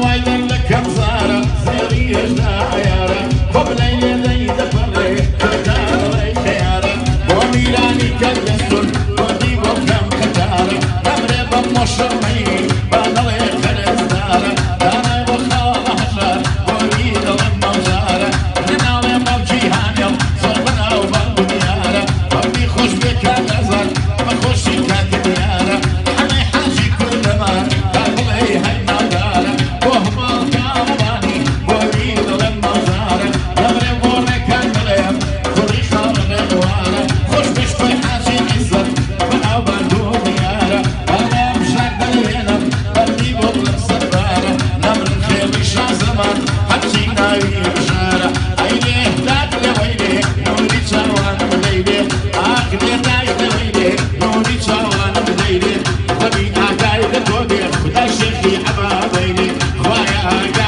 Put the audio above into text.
وای لە کەم زارە زێڕی هێژدا یارە بۆ بلەی لێ دەی دەپەڕێ دەڵێ خەیارە بۆ میرانی کەم دەستور بۆ دی بۆ کەم قەتارە نەمرێ بەم مۆشەمەی با نەڵێ قەرزدارە دانای بۆ خاڵە هەژار بۆ وی دڵم ناوزارە نەناڵێ باوکی هانێڵ زۆر بەناو بانگ و دیارە بەڵی خۆش بێ کاک ئازار بە خۆشی کاکە دیارە حەمەی حاجی کوردەمان تا بڵێی هەر ناودارە بۆ هەماڵ کاڵەبانی بۆ وی دڵم ناوزارە نەمرێ بۆ ڕێکان دڵێم کوڕی خاڵە ڕێبوارە خۆش بێ شکۆی حاجی عیزەت بەناو بانگ و دیارە بەڵام ژار دەلوێنم بەردی بۆ بڵێم سەربارە نەمرن خێڵی شازەمان هەرچی ناوی بژارە ئەی لێ داک لێ وەی لێ نووری چاوانم لەیلێ ئاخ لێ داک لێ وەی لێ نووری چاوانم لەیلێ خودی ئاگای لە تۆ بێ خودای شێخی عەبابەیلێ خوایە ئاگای.